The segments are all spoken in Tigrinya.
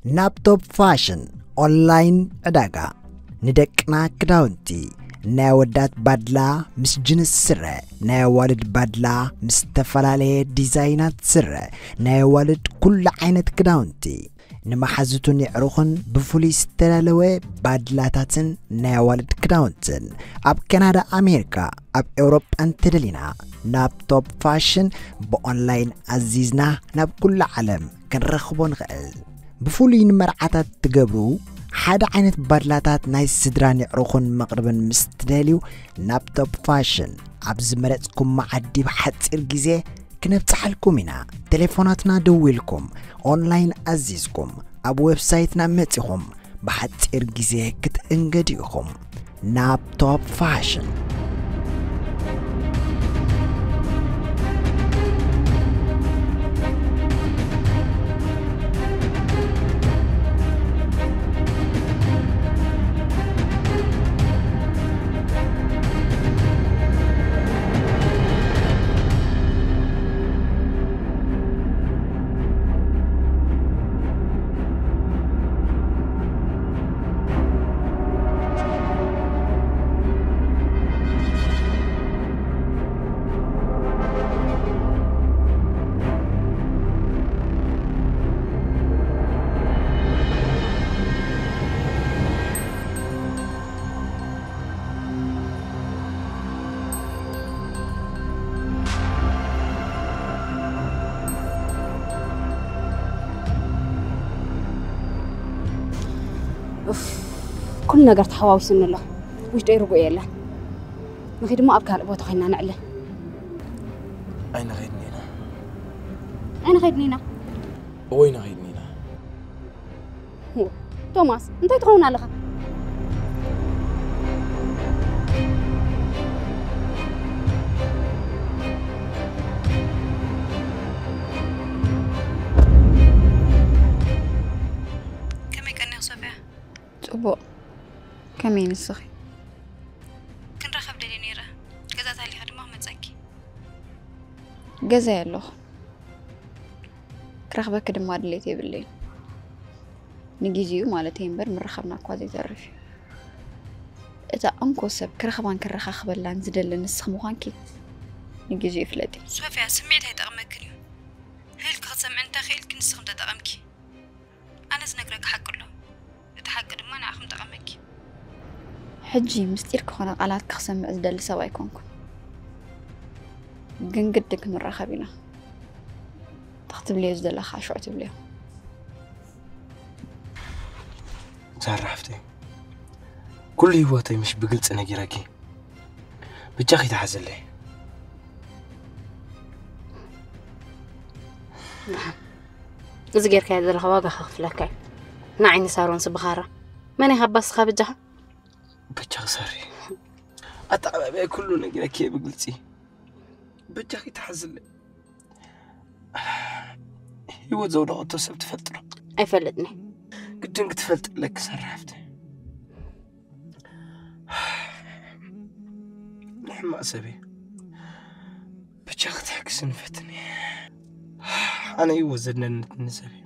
ናብ ቶፕ ፋሽን ኦንላይን ዕዳጋ፣ ንደቅና ክዳውንቲ፣ ናይ ኣወዳት ባድላ ምስ ጅንስ ስረ፣ ናይ ኣዋልድ ባድላ ምስ ዝተፈላለየ ዲዛይናት ስረ፣ ናይ ኣዋልድ ኩሉ ዓይነት ክዳውንቲ፣ ንመሓዙትን የዕሩኽን ብፍሉይ ዝተዳለወ ባድላታትን ናይ ኣዋልድ ክዳውንትን፣ ኣብ ካናዳ፣ ኣሜሪካ፣ ኣብ ኤውሮጳ እንተደሊና፣ ናብ ቶፕ ፋሽን ብኦንላይን ኣዚዝና ናብ ኩሉ ዓለም ክንረኽቦ ንኽእል። ብፍሉይ ንመርዓታት ትገብሩ ሓደ ዓይነት ባድላታት ናይ ስድራን የዕሩኽን መቕርብን ምስ ትደልዩ፣ ናብ ቶፕ ፋሽን ኣብ ዝመረጽኩም መዓዲ ብሓጺር ግዜ ክነብጽሓልኩም ኢና። ቴሌፎናትና ደዊልኩም፣ ኦንላይን ኣዚዝኩም፣ ኣብ ዌብሳይትና መጺኹም ብሓጺር ግዜ ክትእንገዱ ኢኹም። ናብ ቶፕ ፋሽን። ኡፍ፣ ኩሉ ነገር ተሓዋዊሱኒ ኣሎ። ውሽጠይ ርጉእ የለን። ንኺድ እሞ ኣብ ካልእ ቦታ ኮይና ነዕልል። ኣይንኸይድን ኢና። ኣይንኸይድን ኢና። እወ ኣይንኸይድን ኢና። ቶማስ፣ እንታይ ትኸውን ኣለኻ? ከመይ ቀኒኺ ሶፍያ? ጽቡቕ። ከመይ ንስኺ? ክንራኸብ ደልየ ነይረ። ገዛ ተሃሊኺ ድማ ክመጸኪ። ገዛይ ኣለኹ። ክረኽበኪ ድማ ድሌት የብለይን። ንግዜኡ ማለተይ እምበር ምርኻብና እኳ ዘይተርፍ እዩ። እታ እንኮ ሰብ ክረኽባን ክረኻኽበላን ዝደሊ ንስኺ ምዃንኪ ንግዜኡ ይፍለጥ እዩ። ሶፍያ፣ ስምዒት ኣይጠቕመክን እዩ። ህልክ ክትሰምዒ እንተኽኢልኪ ንስኺ ምተጠቐምኪ። ኣነ ዝነግረኪ ሓቂ ኣሎ። እቲ ሓቂ ድማ ንዓኺ ምጠቐመኪ። ሕጂ ምስጢር ክኾነ ቃላት ክሰምዕ ዝደሊ ሰብ ኣይኮንኩን። ግን ግድን ክንራኸብ ኢና። እንታይ ክትብልዮ ዝደለኻ ሽዑ ትብልዮ። ሳራ ሓፍተይ፣ ኩሉ ህይወተይ ምሽ ብግልጺ ነጊረኪ። ብጃኺ ተሓዝለይ። እዚ ጌርካዮ ዘለኻ ዋጋ ከኽፍለካ እዩ። ንዓይኒ ሳሮን ስብኻራ። መን ኢኻ ኣባስኻ ብጃኻ? ብጃኺ ሳሪ። ኣተዓባብያይ ኩሉ ነጊረኪ እየ ብግልጺ። ብጃኺ ተሓዝለይ። ህይወት ዘውደቐቶ ሰብ ትፈልጥ ዶ? ኣይፈልጥን እየ። ግድን ክትፈልጥ ኣለኪ ሳራ ሓፍተይ። ንሕማቕ ሰብ እየ። ብቻ ክትሕግስኒ ፈትኒ። ኣነ እዩ ወዘድነንትኒ ሰብ እየ።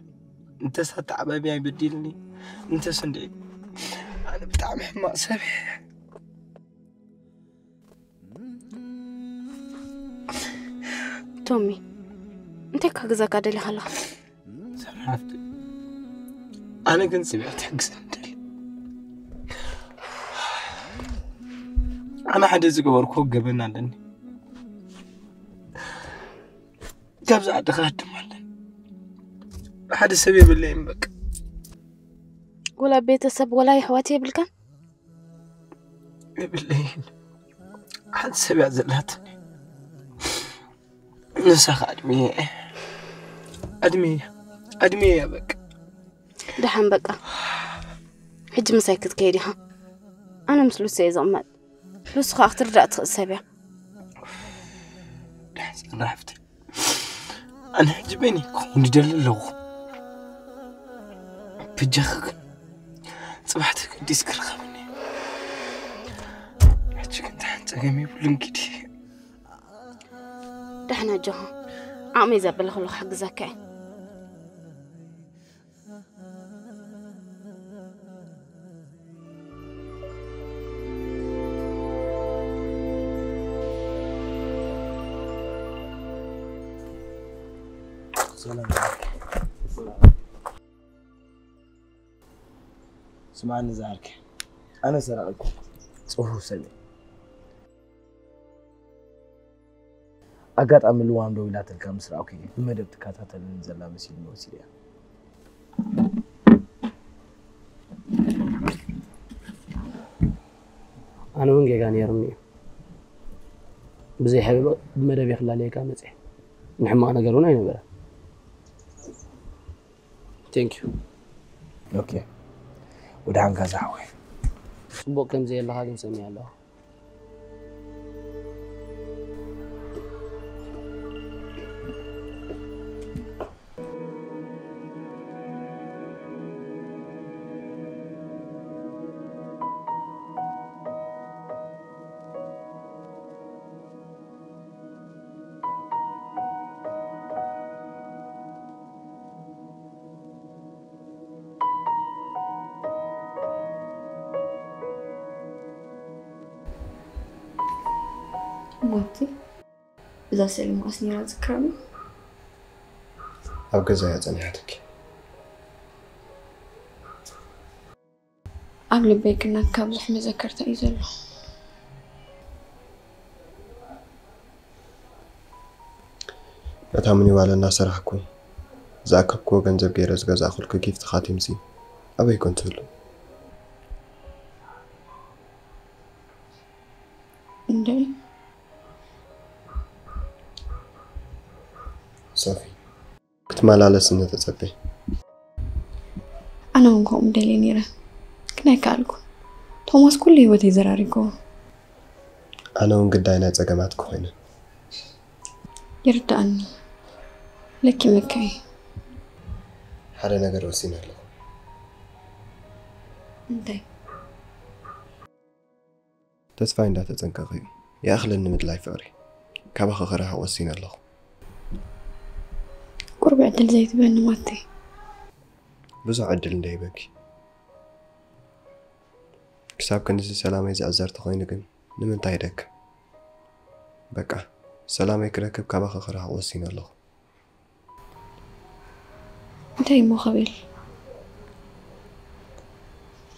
እንተስ ኣተዓባብያ ይበዲልኒ፣ እንተስ እንድዒ። ኣነ ብጣዕሚ ሕማቕ ሰብ እየ። ቶሚ፣ እንታይ ክሕግዘካ ደሊኻ ኣለኻ? ሰራሕቲ፣ ኣነ ግን ጽብያ ትሕግዘኒ ደሊ። ኣነ ሓደ ዝገበርኩ ገበን ኣለኒ። ካብዚ ዓዲ ክሃድም ኣለኒ። ሓደ ሰብ የብለይን በቃ። ወላ ቤተሰብ ወላ የሕዋት የብልካን? የብለይን። ሓንቲ ሰብ እያ ዘላትኒ። ንሳ ኸዓ ኣድሚየ እየ። ኣድሚየ፣ ኣድሚየ እያ በቃ። ደሓን በቃ። ሕጂ ምሳይ ክትከይድ ኢኻ። ኣነ ምስ ሉሲ እየ ዝቕመጥ። ሉሲ ኸዓ ክትርዳእ ትኽእል ሰብ እያ። ደሓን ጸንሕ ሓፍተይ። ኣነ ሕጂ በይነይ ክኸውን ይደሊ ኣለኹ። ብጃኺ ግን ጽባሕ ተገዲስ ክረኸብኒ። ሕጂ ግን ደሓን ጸገም የብሉን ኪዲ። ደሓን ኣጆኻ። ዓቕመይ ዘበለ ኩሉ ክሕግዘካ እየ። ስማዕኒ ዝሃርኪ፣ ኣነ ሰራቒ እኮ ጽፉፍ ሰብ እየ። ኣጋጣሚ ልዋም ደው ኢላትልካ ምስ ረኣኩ ብመደብ ትከታተለኒ ዘላ መሲልኒ ወሲደያ። ኣነ እውን ጌጋ ነይሩኒ እዩ። ብዘይ ሕብሪ ብመደብ ክላለየካ መፅእ ንሕማቕ ነገር እውን ኣይነበረ። Thank you። ኦኬ፣ ወደ ሓንካ ዝሓወይ። ፅቡቕ ከም ዘየለኻ ግን ሰሚዐ ኣለኹ። ማቲ፣ እዛ ስእሊ መዓስ ነይራ ትዝክረኒ? ኣብ ገዛ እያ ጸኒሓትኪ። ኣብ ልበይ ግና ካብ ብዙሕ መዘከርታ እዩ ዘሎ። እታ ሚኒባን እናሰራሕኩ ዝኣከብክዎ ገንዘብ ገይረ ዝገዛእኩልኪ ጊፍት ኻቲምሲ ኣበይ ኮን ትህሉ? እንደ ሶፊ ክትመላለስ እንተጸበይ ኣነ እውን ከምኡ ደልየ ነይረ፣ ግን ኣይከኣልኩ። ቶማስ ኩሉ ህይወተይ ዘራሪጎ። ኣነ እውን ግዳይ ናይ ጸገማት ክኾይነ ይርዳእኒ። ለኪ መካይ ሓደ ነገር ወሲነ ኣለኹ። እንታይ? ተስፋይ እንዳተጸንቀቐ እዩ። ይኣኽለኒ ምድላይ ፍቕሪ። ካባኺ ክርሕቕ ወሲነ ኣለኹ። ቁሩብ ዕድል ዘይትበኒ ማቴ? ብዙሕ ዕድል እንደ ይበኪ። ክሳብ ክንዚ ሰላመይ ዝዕዘር ተኾይኑ ግን ንምንታይ ይደክም? በቃ ሰላመይ ክረክብ ካባኺ ክርሕቕ ወሲነ ኣለኹ። እንታይ እሞ ክብል?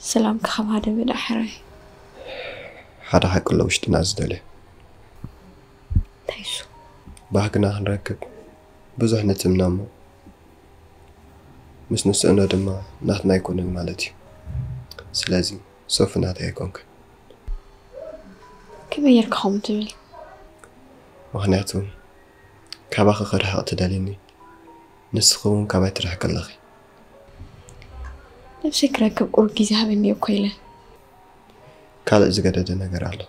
ሰላምካ ካብ ሃደመ ደኣ ሕራይ። ሓደ ሓቂ ኣሎ ውሽጥና ዝደልዮ። እንታይ እሱ? ባህግና ክንረክብ ብዙሕ ንትምነ እሞ ምስ ንስእኖ ድማ ናትና ኣይኮነን ማለት እዩ። ስለዚ ሶፊ ናተይ ኣይኮንክን። ከመይ ጌርካ ከምኡ ትብል? ምኽንያቱ ካባኺ ክርሕቕ ትደልይኒ፣ ንስኺ እውን ካባይ ትርሕቂ ኣለኺ። ነብሰይ ክረክብ ቁሩብ ግዜ ሃበኒ እኮ ኢለ። ካልእ ዝገደደ ነገር ኣሎ።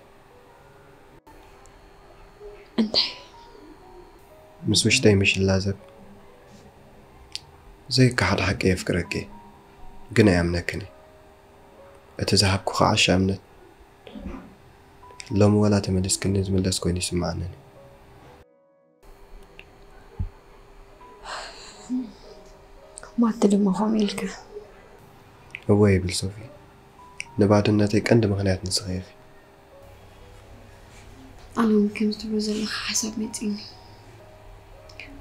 እንታይ? ምስ ውሽጠይ ምሽ ይላዘብ። ዘይከሓድ ሓቂ የፍቅረኪ፣ ግን ኣይኣምነክን እየ። እቲ ዝሃብኩኺ ዓሻ እምነት ሎሚ ዋላ ተመሊስክኒ ዝምለስ ኮይኑ ይስምዓኒ። ማቲ ድማ ከምኡ ኢልካ። እወ ይብል ሶፊ፣ ንባድነተይ ቀንዲ ምኽንያት ንስኺ ኢኺ። ኣነ እውን ከምዚ ትብሎ ዘለኻ ሓሳብ መፂኒ።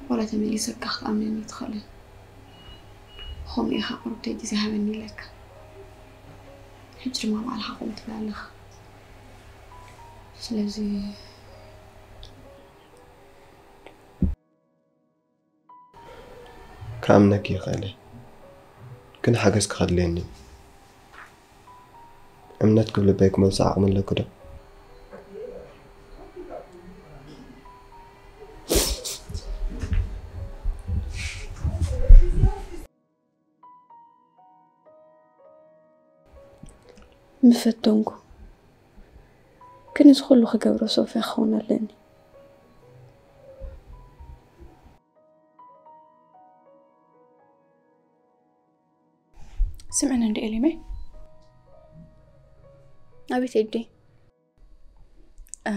ዋላ ተመሊሰካ ክትኣምነኒ ኣይትኽእልን። ብኸምኡ ኢኻ ቁሩብ ግዜ ሃበኒ ኢለካ። ሕጂ ድማ ባዕልኻ ከምኡ ትብል ኣለኻ። ስለዚ ክኣምነኪ ይኽእል እየ፣ ግን ሓገዝ ክኸድልየኒ እዩ። እምነት ክብ ልበይ ክመልሶ ዓቕሚ ኣለኪ ዶ? ምፈተንኩ፣ ግን እዚ ኩሉ ክገብሮ ሶፍያ ክኸውን ኣለኒ። ስምዕኒ እንዲ ኤሊመይ። ኣቤት ኤዲ። እ፣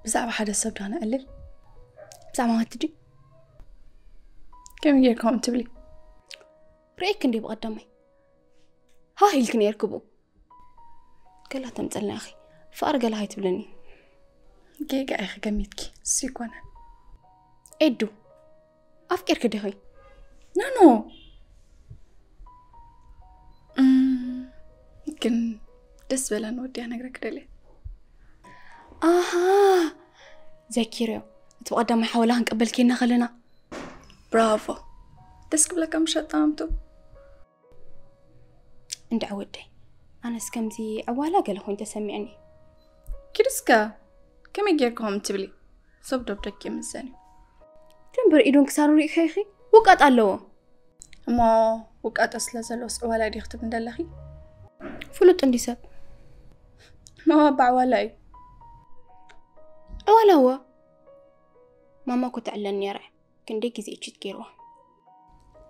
ብዛዕባ ሓደ ሰብ ዳ ነዕልል? ብዛዕባ ማቲ ድዩ? ከመይ ጌርካ ከምኡ ትብሊ? ርእየኪ እንዲ ብቐዳማይ ሃህ ኢልኪ ነይርኪ ብኡ። ገላ ተምፀልና ኢኺ። ፍቕሪ ገላ ኣይትብለኒ። ጌጋ ኢኺ ገሚትኪ። እሱ ኣይኮነን። ኤዱ። ኣፍቂርኪ ዲኺ? ናኖ እም፣ ግን ደስ በላን ወዲያ ነግረክ ደለ ኣሃ፣ ዘኪርዮ። እቲ ብቐዳማይ ሓወላ ክንቀበል ኬና ከለና። ብራቮ። ደስ ክብለካ ምሸጣምቱ። እንድዒ ወደይ፣ ኣነስ ከምዚ ዕዋላ ገለ ኮይኑ ተሰሚዕኒ። ኪድስካ ከመይ ጌርካ ከም ትብሊ ሰብ ዶብ ደቂ ምዘን እዩ። ደንበር ኢዶን ክሳሩ ሪእካ ኢኺ? ውቃጥ ኣለዎ። እሞ ውቃጠ ስለ ዘሎስ ዕዋላ ዲኽ ትብል እንደለኺ? ፍሉጥ እንዲ ሰብ። ማማ ባዕዋላ እዩ። ዕዋላ እዋ። ማማ እኮ ትዕለን ነይራ። ክንደይ ግዜ እችት ገይርዋ።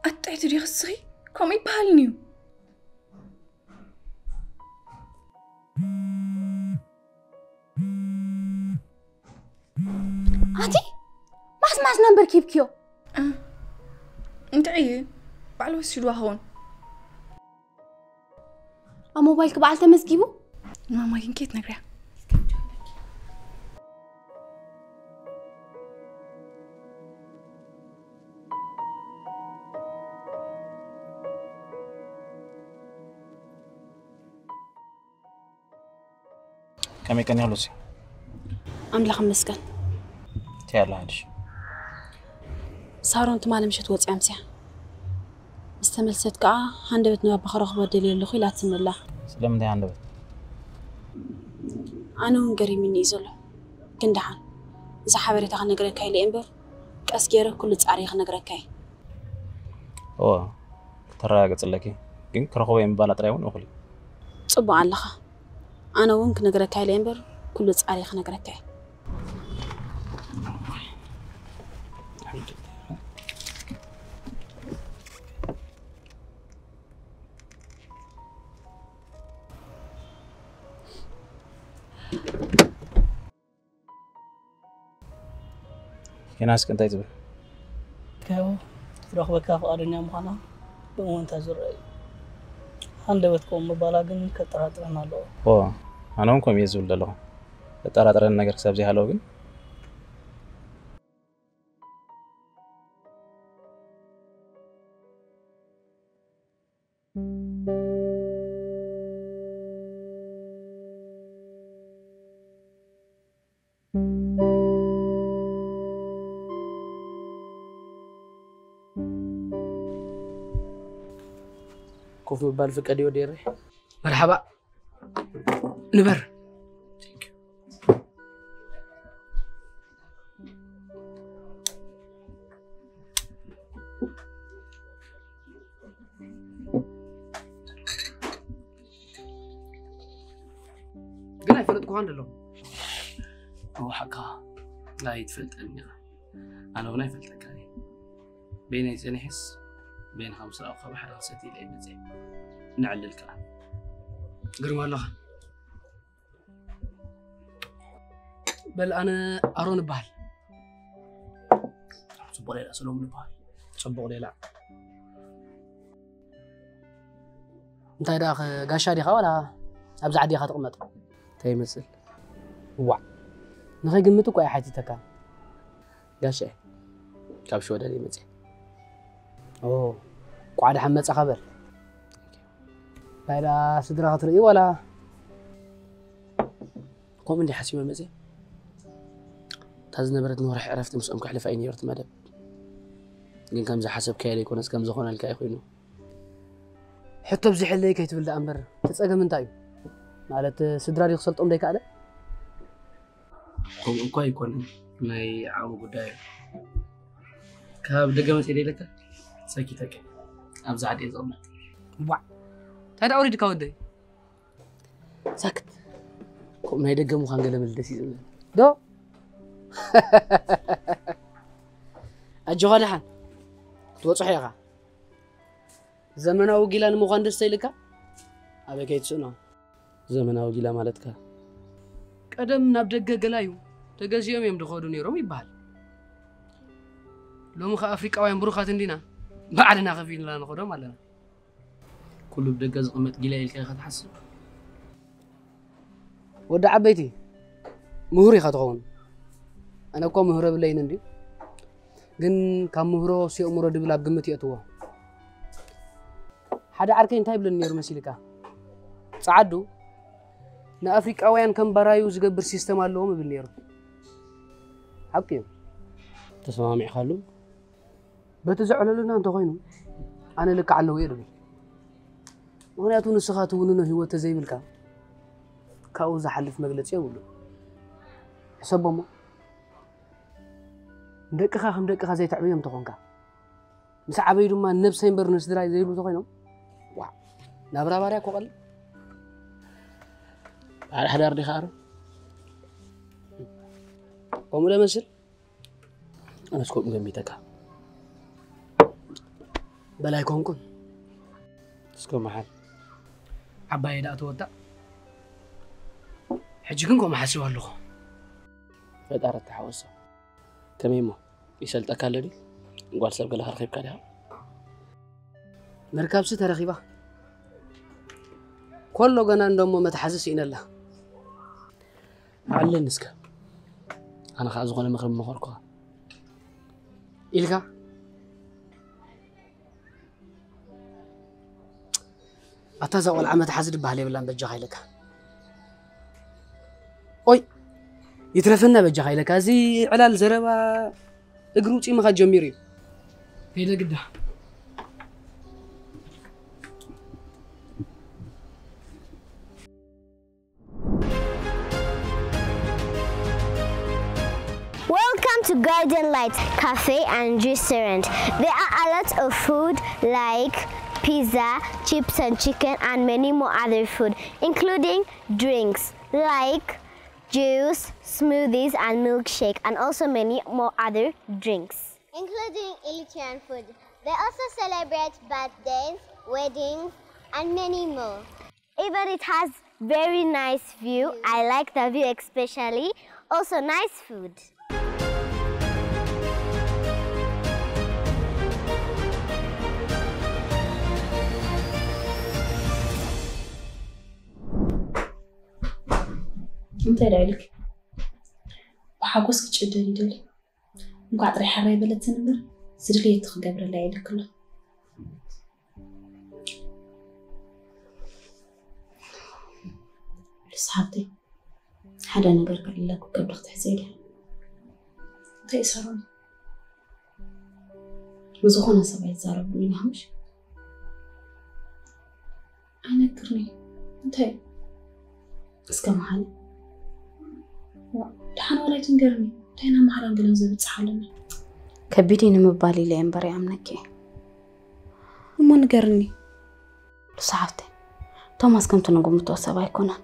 ኣጣይቱ ዲኽ እስኺ? ከምኡ ይበሃልኒ እዩ። ኣቲ ማስ ማስ ናምበር ኪብክዮ። እንታይ እዩ? ባዕሉ ወሲድዋ ኸውን። ኣብ ሞባይልክ በዓል ተመዝጊቡ። ንማማ ግን ከይት ነግርያ። ከመይ ቀኒያ ሉሲ? ኣምላኽ ይመስገን። እንታይ ኣሎ ሓድሽ? ሳሮን ትማሊ ምሸት ወፂኣ ምፅያ ምስ ተመልሰት ከዓ ሃንደበት ንባባ ክረኽቦ ደልየ ኣለኹ ኢላትኒ ኣላ። ስለምንታይ ሃንደበት? ኣነ እውን ገሪምኒ እዩ ዘሎ። ግን ደሓን እዛ ሓበሬታ ክነግረካ ኢለ እየ እምበር ቀስ ገይረ ኩሉ ፃዕሪ ክነግረካ እየ። እዎ፣ ክተረጋግፅ ኣለኪ። ግን ክረኽቦ እየ ምባላ ጥራይ እውን እኹል እዩ። ፅቡቅ ኣለኻ። ኣነ እውን ክነግረካ ኢለ እየ እምበር ኩሉ ፃዕሪ ክነግረካ እየ። ዮናስ ከ እንታይ ትብል? ከው ክትረኽበካ ፍቓደኛ ምዃና ብምእንታ ዝረአ እዩ። ሃንደበት ከምኡ ምባላ ግን ከጠራጥረና ኣለዎ። ኦ፣ ኣነ እውን ከምኡ እየ ዝብል ዘለኹ። ዘጠራጥረኒ ነገር ክሳብ ዘይሃለወ ግን ኮፍ ምባል ፍቀድ ይወደይ። መርሓባ ንበር። ግን ኣይፈለጥኩኻን ዘለኹ። እወ ሓቅኻ ኣይትፈልጠኒ ኢኻ። ኣነ እውን ኣይፈልጠካን እየ። በይነይ ጸኒሐስ በይንኻ ምስ ረኣኹኻ ብሓደ ክንሰቲ ኢለ እየ መጺአ። ነዕልል ከኣ። ግርማ ኣለኻ። በል ኣነ ኣሮን እበሃል። ጽቡቕ ሌላ ሰሎሙን እበሃል። ጽቡቕ ሌላ። እንታይ ደኣ ኸ ጋሻ ዲኻ ዋላ ኣብዚ ዓዲ ኢኻ ትቕመጥ? እንታይ ይመስል? እዋዕ ንኸይግምት እኮ እየ ሓቲተካ። ጋሻ ካብ ሽወደን እየ መፅእ። ኦ ቋዕ ደሓን መፃኻ በል። እንታይ ደኣ ስድራ ክትርኢ ዋላ? ከምኡ እንዲ ሓሲበ መፅእ። እታ ዝነበረት ንወርሒ ዕረፍቲ ምስኦም ከሕልፋ እዩ ነይሩ እቲ መደብ። ግን ከም ዝሓሰብካዮ ዘይኮነስ ከም ዝኾነልካ እዩ ኮይኑ። ሕቶ ብዝሕለይ ከይትብል ደኣ እምበር እቲ ፀገም እንታይ እዩ? ማለት ስድራ ድዩ ክሰልጦም ዘይከኣለ? ከምኡ እኳ ኣይኮነን፣ ናይ ዓቕሚ ጉዳይ እዩ። ካብ ደገ መፅእ ኢለካ ሰኪተካ ኣብዚ ዓዲ እየ ዝቕመጥ። ዋዕ እንታይ ደኣ ወሪድካ ወደይ? ሳክት። ከምኡ ናይ ደገ ምዃን ገለ መለ ደስ እዩ ዝብለኒ። ዶ ኣጆኻ ደሓን ክትበፅሖ ኢኻ። ዘመናዊ ጊላ ንምዃን ደስ ተይልካ ኣበይ ከይትስእኖ? ዘመናዊ ጊላ ማለትካ? ቀደም ናብ ደገ ገላዩ ተገዚኦም እዮም ዝኸዱ ነይሮም ይበሃል። ሎሚ ኸ ኣፍሪቃውያን ብሩኻት እንዲና ባዕልና ከፊልና ንኸዶም ኣለና። ኩሉ ብደገ ዝቕመጥ ጊላ ኢልካ ኢኻ ትሓስብ? ወዲ ዓበይቲ ምሁር ኢኻ ትኸውን። ኣነ እኮ ምህሮ የብለይን እንድዩ። ግን ካብ ምህሮ ሲኦምሮ ድብል ኣብ ግምት የእትዎ። ሓደ ዓርከይ እንታይ ይብለኒ ነይሩ መሲልካ? ጸዓዱ ንኣፍሪቃውያን ከም ባራዩ ዝገብር ሲስተም ኣለዎም ይብል ነይሩ። ሓቂ እዩ። ተሰማሚዕካሉ? በቲ ዘዕለሉና እንተኾይኑ ኣነ ልክዕ ኣለዎ እየ ድብል። ምኽንያቱ ንስኻ ትውንኖ ህይወት ተዘይብልካ ካብኡ ዝሓልፍ መግለጺ የብሉ። ሕሰቦሞ፣ ንደቅኻ ከም ደቅኻ ዘይተዕብዮም ተኾንካ፣ ምስ ዓበዩ ድማ ነብሰይ እምበር ንስድራይ ዘይብሉ ተኾይኖም፣ ዋ፣ ናብራ ባርያ እኮ ቀሊል። በዓል ሓዳር ዲኻ ኣረ? ከምኡ ዶ መስል? ኣነስ ከምኡ ገሚተካ። በላይ ኮንኩን። እስከ መሓል። ዓባየ ደኣ ተወዳእ። ሕጂ ግን ከምኡ ሓሲብ ኣለኹ። ፈጣሪ ተሓወሶ። ከመይ እሞ? ይሰልጠካ ኣሎ ድዩ? ጓል ሰብ ገለ ረኺብካ ዲኻ? መርካብሲ ተረኺባ። ኮሎ ገና እንደሞ መትሓዚ ስኢነላ። ኣዕልለኒ እስከ። ኣነ ኸዓ ዝኾነ ምኽሪ ምመኸርኩኻ። ኢልካ? ኣታ እዛ ቆልዓ መትሓዚ ድበሃል የብላን በጃኻ ኢለካ። ኦይ፣ ይትረፈና በጃኻ ኢለካ። እዚ ዕላል ዘረባ እግሩ ውፂ ምኻድ ጀሚሩ እዩ። ከይደ ግዳ። Welcome to Garden Light Cafe and Restaurant. There are a lot of food like pizza, chips and chicken and many more other food, including drinks like juice, smoothies and milkshake and also many more other drinks. Including Eritrean food. They also celebrate birthdays, weddings and many more. Even it has very nice view. I like the view especially. Also nice food. እንታይ ደኣ ኢልክ? ብሓጎስ ክጭደር ይደሊ። እንኳዕ ጥራይ ሕራይ በለትን እምበር ዝድልየቱ ክገብረላ ኢልክሎ። ልስ ሓብተይ ሓደ ነገር ክዕልለኩ ከብዲ ክትሕዘ ኢለ እንታይ ይሰሩን ንዝኾነ ሰብ ኣይዛረብን ኢና ምሽ ኣይነግርን እዩ እንታይ እስከ መሃኒ ደሓን ዋላ ኣይትንገርኒ እንታይ ኢና መሃራን ገለን ዘብፅሓ ኣለና ከቢድ እዩ ንምባል ኢለ እየ እምበር ይኣምነኪ እየ እሞ ንገርኒ ንሱ ሓፍተይ ቶማስ ከምቲ ንግምቶ ሰብ ኣይኮነን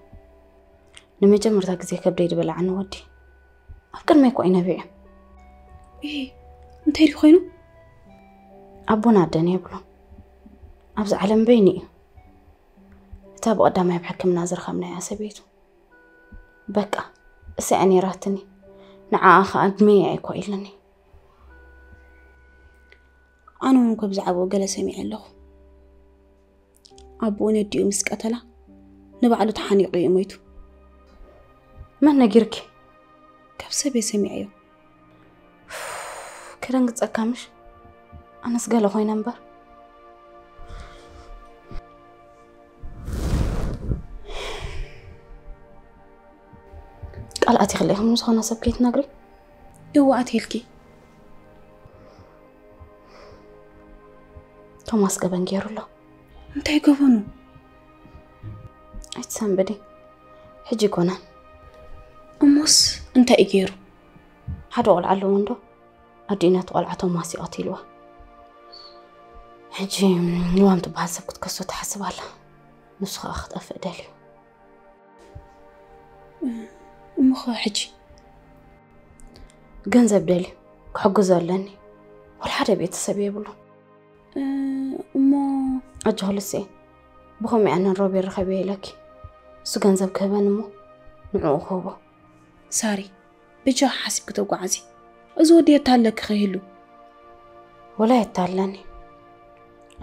ንመጀመርታ ግዜ ከብደይ ዝበላዓኒ ወዲ ኣብ ቅድመይ እኮ እዩ ነቢዑ እንታይ ድዩ ኮይኑ ኣቦን ኣደን የብሉን ኣብዚ ዓለም በይኑ እዩ እታ ብቐዳማይ ኣብ ሕክምና ዝረኸብናያ ሰበይቱ በቃ እሳ እያ ነይራትኒ ንዓኣ ኸዓ ዕድመይ እያ እኮ ኢልኒ ኣነ እውን እኮ ብዛዕባኡ ገለ ሰሚዐ ኣለኹ ኣቦኡ ነዲኡ ምስ ቀተላ ንባዕሉ ተሓኒቑ እዩ ሞይቱ መን ነጊርኪ ካብ ሰብ እየ ሰሚዐዮ ክደንግፀካ ምሽ ኣነስ ገለ ኮይነ እምበር ቃል ኣቲኽለይ ከም ዝኾነ ሰብ ከይትነግሪ እወ ኣትየልኪ ቶማስ ገበን ገይሩ ኣሎ እንታይ ገበኑ ኣይትሰንብዲ ሕጂ ይኮነን እሞስ እንታይ እዩ ገይሩ ሓደ ቆልዓ ኣለዎ እንዶ ኣዲኡ ነቲ ቆልዓ ቶማስ እዩ ቀቲልዋ ሕጂ ንዋም ትበሃል ሰብ ክትከሶ ትሓስብ ኣላ ንሱ ከዓ ክጠፍእ ደልዩ እሞኸ ሕጂ ገንዘብ ደልዩ ክሕግዞ ኣለኒ ወላ ሓደ ቤተሰብ የብሉን እሞ ኣጆኺ ልስኤ ብኸምኡ እያ ነን ሮቤል ርኸብዮ ኢለኪ እሱ ገንዘብ ክህበን እሞ ንዕኡ ክህቦ ሳሪ በጃኺ ሓሲብኪ ተጓዓዚ እዚ ወዲ የታለኪ ከይህሉ ወላ የታለኒ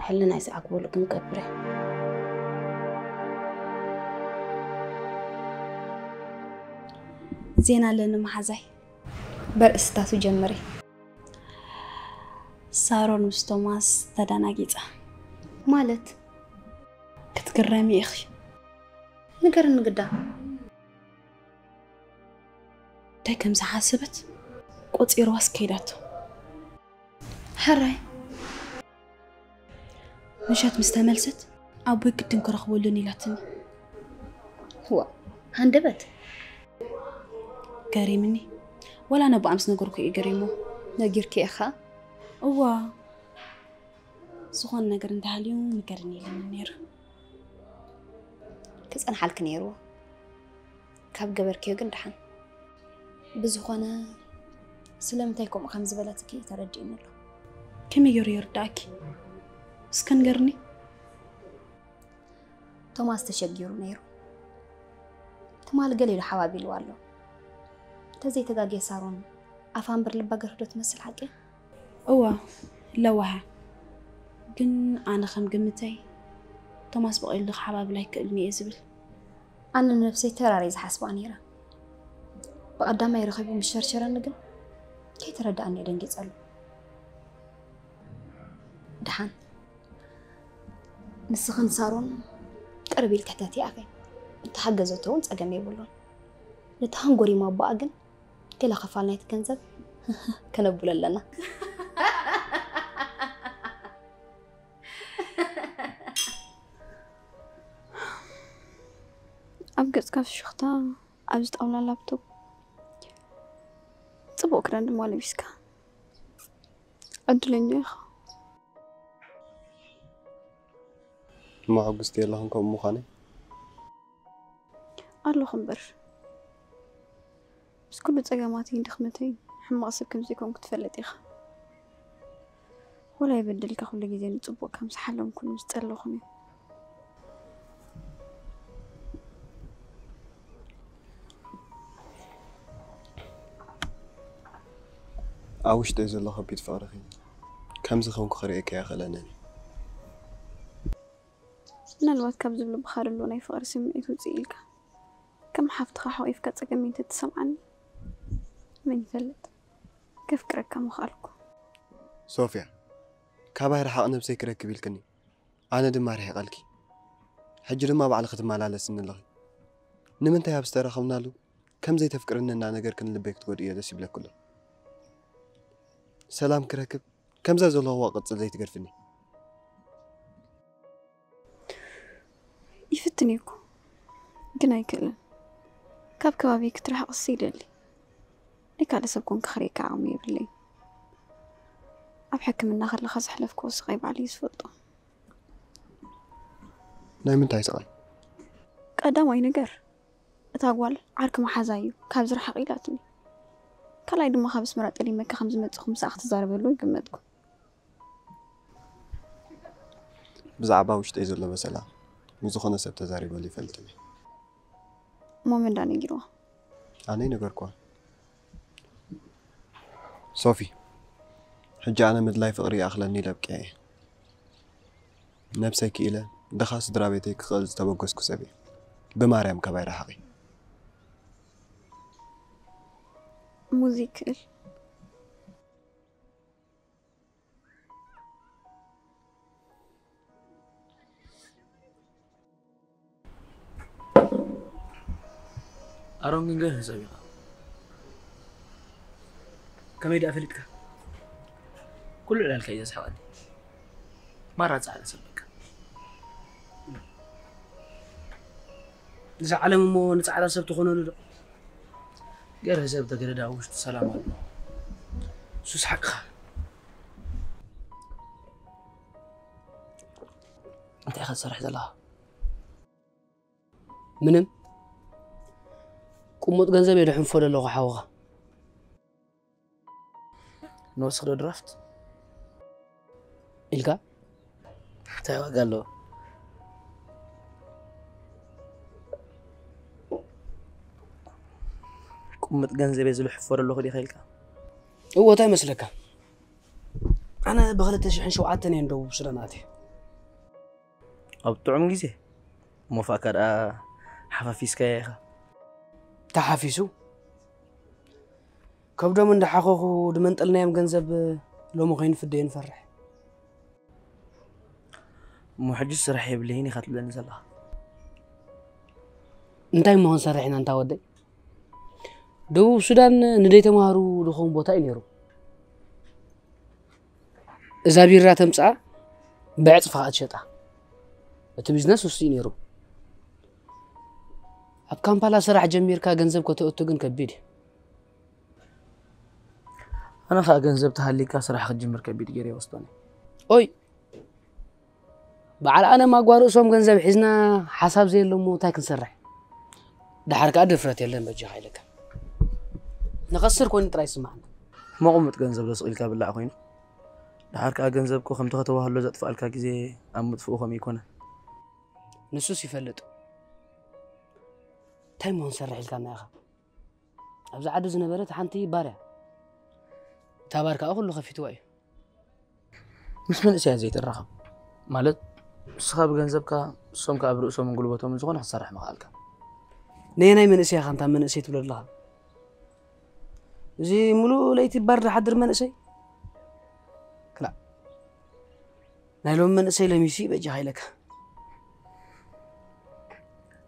ሕልናይ ዝዓግበሉ ክንገብር እየ ዜና ኣለኒ መሓዛይ በርእስታቱ ጀምሪ ሳሮን ምስ ቶማስ ተደናጊጻ። ማለት ክትግረሚ ኢኺ። ንገርኒ ግዳ። እንታይ ከም ዝሓሰበት ቆጺርዋስ ከይዳቶ። ሕራይ ምሸት ምስ ተመልሰት ኣቦይ ግድን ክረኽበሉን ኢላትኒ። ዋ ሃንደበት ገሪምኒ። ወላ ነባኣ ምስ ነገርኩ እዩ ገሪሞ። ነጊርኪ ኢኻ? እዋ ዝኾነ ነገር እንተሃልዩ ንገርኒ ኢለኒ ነይሩ። ክጸንሓልኪ ነይርዎ። ካብ ገበርክዮ ግን ደሓን። ብዝኾነ ስለምንታይ ከምኡ ከም ዝበለትኪ ተረዲእኒ ኣሎ። ከመይ ገይሩ ይርዳእኪ? እስከ ንገርኒ። ቶማስ ተሸጊሩ ነይሩ። ትማል ገለ ኢሉ ሓባቢልዋ ኣሎ። እንተዘይተጋግየ ሳሮን ኣፋ እምበር ልባ ገርህዶ ትመስል ሓቂ? እዋ ለዋሃ። ግን ኣነ ከም ግምተይ ቶማስ ብቐሊሉ ክሓባብል ኣይክእልን እየ ዝብል። ኣነ ንነብሰይ ተራረይ ዝሓስባ ነይረ። ብቐዳማይ ረኺቡ ምስ ሸርሸረኒ ግን ከይተረዳእኒ እየ ደንጊጸሉ። ደሓን ንስኽን ሳሮን ቅርብ ኢልኪ ሕተቲ ኣፈይ። እንተሓገዘቶ እውን ጸገም የብሉን። ነቲ ሃንጎሪማ ኣቦኣ ግን ገለ ክፋል ናይቲ ገንዘብ ከነብሎ ኣለና። ኣብ ገጽካ ፍሽኽታ፣ ኣብዚ ጣውላ ላፕቶፕ ጽቡቕ ክዳን ድማ ለቢስካ። ዕድለኛ ኢኻ። እሞ ሕጉስቲ የለኽን ከምኡ ምዃነይ? ኣለኹ እምበር፣ ምስ ኩሉ ጸገማተይን ድኽመተይን ሕማቕ ሰብ ከም ዘይኮንኩ ትፈልጥ ኢኻ። ወላ ይበደልካ ኩሉ ግዜ ንጽቡቕ ከም ዝሓለምኩን ምስ ጸለኹን እዩ። ኣብ ውሽጠይ ዘሎ ከቢድ ፍቕርኺ ከምዚ ኮንኩ ክርእየኪ ኣይኽእለንን። ምናልባት ካብ ዝብልብኻ ዘሎ ናይ ፍቕሪ ስምዒት ውፅእ ኢልካ ከም ሓፍትኻ ሓቒፍካ ጸገመይ እንተትሰምዓኒ መን ይፈልጥ ከፍቅረካ ምኽኣልኩ። ሶፍያ፣ ካባይ ርሓቕ ነብሰይ ክረክብ ኢልክኒ፣ ኣነ ድማ ርሒቐልኪ። ሕጂ ድማ ባዕልኺ ትመላለስኒ ኣለኺ። ንምንታይ ኣብ ዝተረኸብናሉ ከም ዘይተፍቅርኒ እናነገርክኒ ልበይ ክትጎድእዮ ደስ ይብለኪ ኣሎ። ሰላም ክረክብ ከምዛ ዘለኹዋ ቅጽል ዘይትገድፍኒ። ይፍትን እየ እኮ ግን ኣይክእልን። ካብ ከባቢ ክትርሕቕስ ይደሊ። ናይ ካልእ ሰብ ኮንካ ክርእየካ ዓቕሚ የብለይን። ኣብ ሕክምና ከለኻ ዘሕለፍክዎ ስቓይ ባዕለይ እየ ዝፈልጦ። ናይ ምንታይ ስቓይ? ቀዳማይ ነገር እታ ጓል ዓርኪ መሓዛ እዩ ካብ ዝረሓቕ ኢላትኒ። ካልኣይ ድማ ካብ ኣስመራ ጠሊመካ ከም ዝመጽኹ ምሳኣ ክትዛረበሉ ኣይገመትኩ። ብዛዕባ ውሽጠይ ዘሎ በሰላ ምስ ዝኾነ ሰብ ተዛሪበሉ ይፈልጥን እየ። እሞ መን ዳ ነጊርዋ? ኣነ ይነገርኩዋ። ሶፊ፣ ሕጂ ኣነ ምድላይ ፍቕሪ ይኣኽለኒ ኢለ ኣብቂዐ እየ። ነብሰይ ክኢለ ድኻ ስድራ ቤተይ ክኽእል ዝተበገስኩ ሰብ እየ። ብማርያም ካባይ ረሓቒ። ሙዚ ይክእል። ኣሮን ግን ገርህ ሰብ ኢኻ። ከመይ ደኣ ፈሊጥካ? ኩሉ ዕላልካ እዩ ዘስሕቐኒ። ማራ ጻዕዳ ሰብ በቃ። እዛ ዓለም እሞ ንጻዕዳ ሰብ ትኾነሉ ዶ? ገርህ ሰብ ተገደዳ ውሽጡ ሰላም ኣሎ። ሱስ ሓቅኻ። እንታይ ኢኻ ትሰርሕ ዘለኻ? ምንም። ቁሙጥ ገንዘብ እየ ድሕንፎ ዘለኹ ሓውኻ። ንወስኽ ዶ ድራፍት? ኢልካ? እንታይ ዋጋ ኣለዎ? ቁሙጥ ገንዘብ እየ ዝልሕፎ ዘለኹ ዲኻ ኢልካ? እዎ፣ እንታይ መስለካ? ኣነ ብኽልተ ሽሕን ሸውዓተን እየ እንደው ሱዳን ኣትየ። ኣብ ጥዑም ግዜ እሞ ፋእካ ደኣ ሓፋፊስካዮ ኢኻ። ተሓፊሱ? ከብዶም እንዳሓኸኹ ድመንጠልናዮም ገንዘብ ሎሚ ኮይኑ ፍደዮ ንፈርሕ። እሞ ሕጂ ስራሕ የብለይን ኢኻ ትብለኒ ዘለኻ? እንታይ እሞ ክንሰርሕ ኢና እንታ ወደይ? ደቡብ ሱዳን ንደይ ተምሃሩ ዝኸውን ቦታ እዩ ነይሩ። እዛ ቢራ ተምፅኣ ብዕፅፊ ከዓ ትሸጣ። እቲ ቢዝነስ ውሱ እዩ ነይሩ። ኣብ ካምፓላ ስራሕ ጀሚርካ ገንዘብ ከተእቱ ግን ከቢድ እዩ። ኣነ ከዓ ገንዘብ ተሃሊካ ስራሕ ክትጅምር ከቢድ ገይረ ይወስዶኒ። ኦይ፣ በዓል ኣነ ማጓ ርእሶም ገንዘብ ሒዝና ሓሳብ ዘየለሞ እንታይ ክንሰርሕ? ደሓር ከዓ ድፍረት የለን በጃኻ ኢለካ። ንኸስር ኮይኑ ጥራይ ይስማዕና። መቑምጥ ገንዘብ ዶ ስቕ ኢልካ ብላዕ ኮይኑ? ደሓር ከዓ ገንዘብ እኮ ከምቲ ከተዋህሎ ዘጥፍኣልካ ግዜ ኣብ ምጥፍኡ ከምኡ ይኮነ። ንሱስ ይፈልጥ። እንታይ እሞ ክንሰርሕ ኢልካና ኢኻ? ኣብዚ ዓዲ ዝነበረት ሓንቲ ባር እያ። እታ ባር ከዓ ኩሉ ከፊትዋ እዩ። ምስ መንእሰያት ዘይትራኸብ ማለት ንስኻ ብገንዘብካ ንሶም ከዓ ብርእሶምን ጉልበቶምን ዝኾነ ክትሰርሕ ምኽኣልካ። ነየናይ መንእሰይ ኢኻ እንታ መንእሰይ ትብሎ ኣለኻ? እዚ ሙሉእ ለይቲ ባር ዝሓድር መንእሰይ? ክላእ ናይ ሎም መንእሰይ ለሚሲ በጃኻ ኢለካ።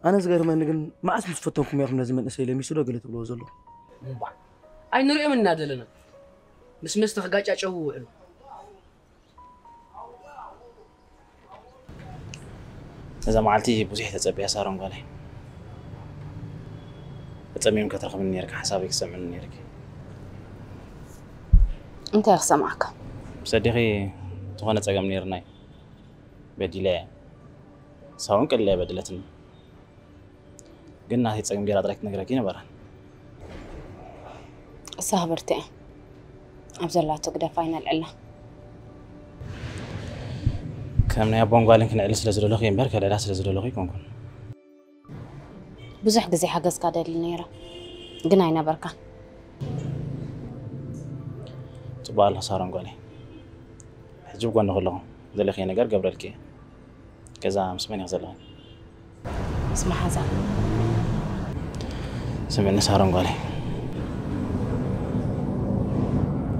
ኣነ ዝገርመኒ ግን መዓስ ምስ ፈተንኩም ኢኹም ነዚ መንእሰይ ለሚሱ ዶ ገለ ትብልዎ ዘለኹም? እምባዕ ኣይንሪኦም እናደለና ምስ መስተ ክጋጫጨው ይውዕሉ። እዛ መዓልቲ ብዙሕ ተጸቢያ ሳሮን ጓለይ። ተጸሚም ከትረኽብኒ ነርካ ሓሳበይ ክሰምዕኒ ነርኪ። እንታይ ክሰምዓካ? ምስ ኣዴኺ ዝኾነ ጸገም ነይርና እዩ። በዲለ እየ። ንሳ እውን ቀሊል ኣይበደለትኒ። ግን ናተይ ጸገም ገይራ ጥራይ ክትነግረኪ ነበራን። እሳ ክብርቲ እያ። ኣብ ዘላቶ ግደፋ ኣይነልዕላ። ከም ናይ ኣቦን ጓልን ክንዕል ስለ ዝደለኹ እየ እምበር ከልዕላ ስለ ዝደለኹ ኣይኮንኩን። ብዙሕ ግዜ ሓገዝካ ደሊ ነይረ ግን ኣይነበርካን። ጽቡቕ ኣለኺ ሳሮን ጓለይ። ሕጂ ብጎንኺ ኣለኹ። ዘለኽዮ ነገር ገብረልኪ እየ። ገዛ ምስ መን ኢኺ ዘለኺ? ምስ መሓዛ። ስምዕኒ ሳሮን ጓለይ፣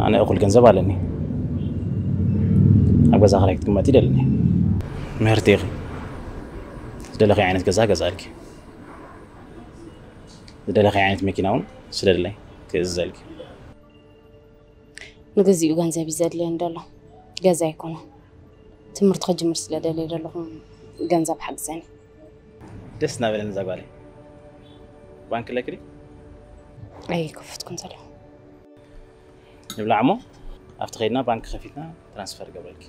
ኣነ እኹል ገንዘብ ኣለኒ። ኣብ ገዛ ክራይ ክትቅመጢ ይደልኒ። ምህርቲ ኢኺ። ዝደለኺ ዓይነት ገዛ ገዛልኪ። ዝደለኺ ዓይነት መኪና እውን ስደድለይ ክእዝዘልኪ። ንግዚኡ ገንዘብ እዩ ዘድልየን ዘሎ፣ ገዛ ኣይኮነን። ትምህርቲ ክጅምር ስለ ደልየ ዘለኹ ገንዘብ ሓግዘኒ። ደስ እናበለኒ እዛ ጓለይ። ባንክ ኣለኪ ድዩ? ኣይከፈትኩን ዘለኹ። ንብላዕ እሞ ኣብቲ ከይድና ባንክ ከፊትና ትራንስፈር ገብረልኪ።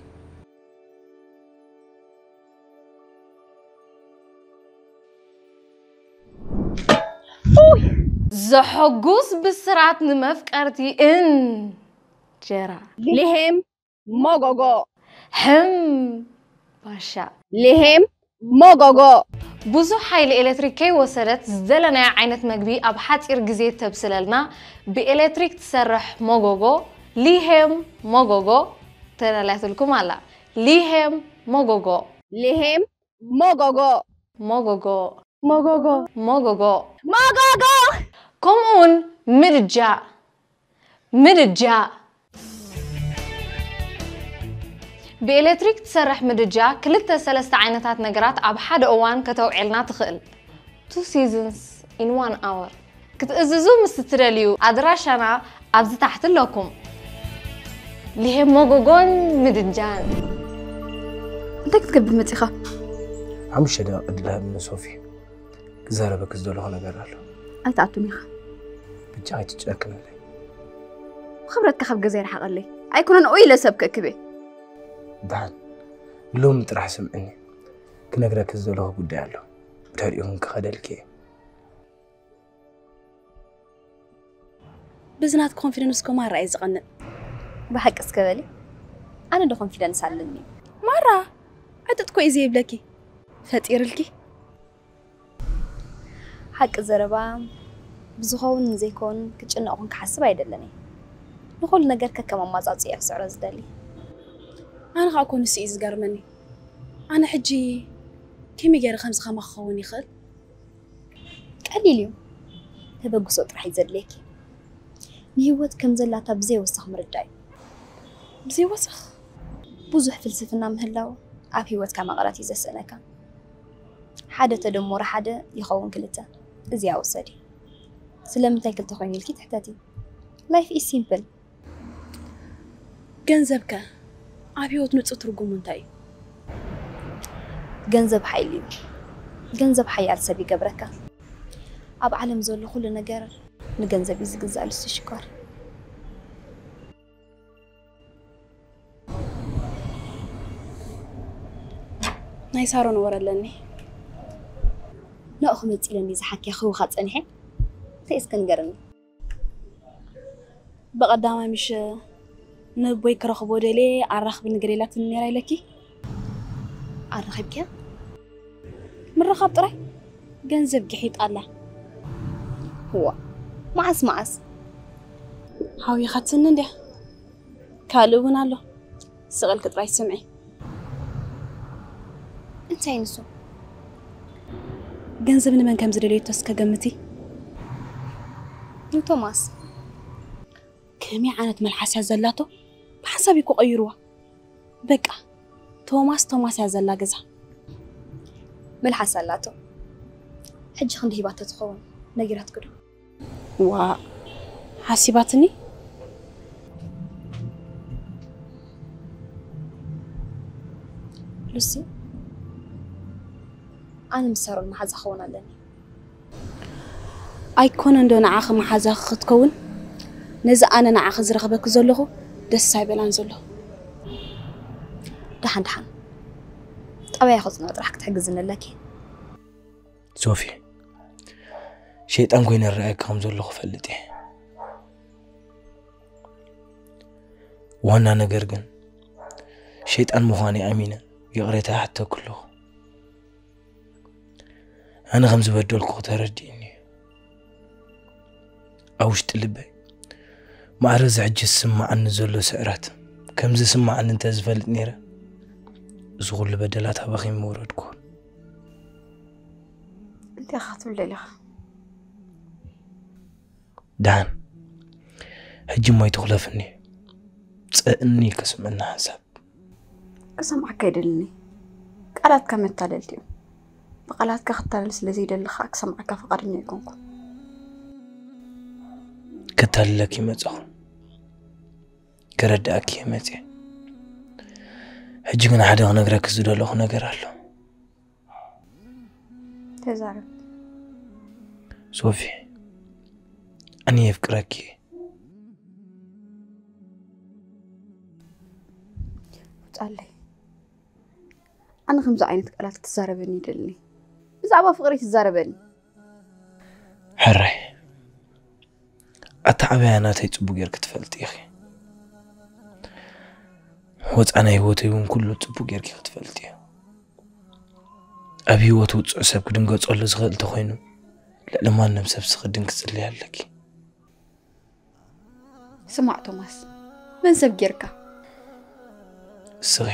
ዘሐጉስ ብስራት ንመፍቀርቲ እንጀራ። ሊሄም ሞጎጎ። ሕም ባሻ። ሊሄም ሞጎጎ። ብዙሕ ሓይሊ ኤሌክትሪክ ከይወሰደት ዝደለናዮ ዓይነት መግቢ ኣብ ሓፂር ግዜ ተብስለልና ብኤሌክትሪክ ትሰርሕ ሞጎጎ ሊሄም ሞጎጎ ተዳልያትልኩም ኣላ። ሊሄም ሞጎጎ። ሊሄም ሞጎጎ። ሞጎጎ። ሞጎጎ። ሞጎጎ። ሞጎጎ። ከምኡ እውን ምድጃ። ምድጃ። ብኤሌክትሪክ ትሰርሕ ምድጃ ክልተ ሰለስተ ዓይነታት ነገራት ኣብ ሓደ እዋን ከተውዕልና ትኽእል። Two seasons in one hour። ክትእዝዙ ምስ እትደልዩ ኣድራሻና ኣብዚ ታሕቲ ኣለኩም። ሊሄም ሞጎጎን ምድጃን። እንታይ ክትገብር መፂኻ? ሓሙሽተ ደቂቕ ዕድል ሃብኒ ሶፊ። ክዛረበኪ ዝደለኹ ነገር ኣሎ። ኣይትኣቱን ኢኻ። ብቻ ኣይትጨክንለይ። ብኽብረትካ ካብ ገዛ ይርሓቐለይ። ኣይኮነን ኦይ ኢለ ሰብ ከእክብ እየ። ደሓን ሎሚ ጥራሕ ስምዕኒ። ክነግረኪ ዝደለኹ ጉዳይ ኣሎ። ብድሕሪኡ እውን ክኸደልኪ እየ። በዚ ናትኪ ኮንፊደንስ እኮ ማራ እየ ዝቐንእ። ብሓቂ እስከ በሊ ኣነ ዶ ኮንፊደንስ ኣለኒ? ማራ ዕጥጥ እኮ እዩ ዘይብለኪ። ፈጢርልኪ። ሓቂ ዘረባ ብዝኸውን ንዘይከውን ክጭነቕ ኹን ክሓስብ ኣይደለኒ። ንኹሉ ነገር ከከም ኣማጻጽኡ እየ ክስዕሮ ዝደሊ። ኣነ ከዓ እኮ ንሱ እዩ ዝገርመኒ። ኣነ ሕጂ ከመይ ገይረ ከምዚ ከማኺ ክኸውን ይኽእል? ቀሊል እዩ። ተበግሶ ጥራሕ እዩ ዘድልየኪ። ንህይወት ከም ዘላታ ብዘይ ወሳኽ ምርዳእ እዩ። ብዘይወሰኽ ብዙሕ ፍልስፍና ምህላው ኣብ ህይወትካ መቐረት እዩ ዘስእነካ። ሓደ ተደምሮ ሓደ ይኸውን ክልተ። እዚኣ ውሰዲ። ስለምንታይ ክልተ ኮይኑ ኢልኪ ትሕተቲ? Life is simple። ገንዘብከ ኣብ ህይወት ንጹህ ትርጉሙ እንታይ እዩ? ገንዘብ ሓይሊ እዩ። ገንዘብ ሓያል ሰብ ይገብረካ። ኣብ ዓለም ዘሎ ኩሉ ነገር ንገንዘብ እዩ ዝግዛእ። ልሲ ሽኮር። ናይ ሳሮን ወረ ኣለኒ። ንኡ ክመጽእ ኢለ እንዲ ዝሓኪ ክህውኻ ጸኒሐ። እንታይ እስከ ንገርኒ? ብቐዳማይ ምሽ ንቦይ ክረኽቦ ደልየ ኣራኽብኒ ገለ ኢላትኒ ነይራ ኢለኪ። ኣራኺብኪያ? ምርኻብ ጥራይ ገንዘብ ግሒጣ ኣላ። እዋ፣ መዓስ መዓስ? ሃዊኻትኒ እንድያ። ካልእ እውን ኣሎ። ስቕ ኢልኪ ጥራይ ስምዒ። እንታይ ንሱ? ገንዘብ ንመን ከም ዝደለየቶ እስከ ገምቲ። ንቶማስ። ከመይ ዓይነት መልሓስ እያ ዘላቶ? ብሓንሳብ እዩ እኮ ቀይርዋ። በቃ፣ ቶማስ፣ ቶማስ እያ ዘላ ገዛ። መልሓስ ኣላቶ። ሕጂ ክንዲ ሂባቶ ትኸውን? ነጊራትኪ ዶ? ዋ፣ ሓሲባትኒ። ሉሲ፣ ኣነ ምስ ሳሮን መሓዛ ክኸውን ኣለኒ። ኣይኮነን ዶ ንዓኺ መሓዛኺ ክትከውን? ነዚ ኣነ ንዓኺ ዝረኽበኪ ዘለኹ ደስ ኣይበላን ዘሎ። ደሓን ደሓን፣ ጠባያ ክጽንዖ ጥራሕ ክትሕግዝኒ ኣለኪ። ሶፊ፣ ሸይጣን ኮይነ እረኣየኪ ከም ዘለኹ እፈልጥ እየ። ዋና ነገር ግን ሸይጣን ምዃነይ ኣሚነ ይቕሬታ ይሓተኪ ኣለኹ። ኣነ ከም ዝበደልኩኺ ተረዲእኒ እዩ። ኣብ ውሽጢ ልበይ ማዕረ እዚ ሕጂ ዝስምዓኒ ዘሎ ስዕረት ከም ዝስምዓኒ እንተ ዝፈልጥ ነይረ፣ እዚ ኩሉ በደላት ኣባኺ ምወረድኩዎን። እንታይ ኢኻ ክትብል ደሊኻ? ደሓን፣ ሕጂ እሞ ኣይትኹለፍኒ። ጸእኒ ከስምዕና ሓንሳብ። ክሰምዓካ ኣይደልን እየ። ቃላትካ መታለልቲ እዮም። ብቃላትካ ክታለል ስለ ዘይደሊ ኸኣ ክሰምዓካ ፍቓደኛ ኣይኮንኩን። ከታልለኪ መጻኹ። ከረድኣኪ እየ መጽየ። ሕጂ ግን ሓደ ክነግረኪ ዝደለኹ ነገር ኣሎ። ተዛረብ። ሶፊ፣ ኣነ የፍቅረኪ እየ። ውጻለይ። ኣነ ከምዚ ዓይነት ቃላት ክትዛረበኒ ይደልኒ። ብዛዕባ ፍቕሪ ትዛረበኒ። ሕራይ። ኣተዓባብያ ናተይ ጽቡቕ ጌርኪ ትፈልጢ ኢኺ። ወጻ ናይ ህይወተይ እውን ኩሉ ጽቡቕ ጌርኪ ክትፈልጢ። ኣብ ህይወት ውጹዕ ሰብ ክድንገጸሉ ዝኽእል እንተኾይኑ፣ ልዕሊ ማንም ሰብ ስኽድን ክትጽልይ ኣለኪ። ስማዕ ቶማስ፣ መን ሰብ ጌርካ? እስኺ።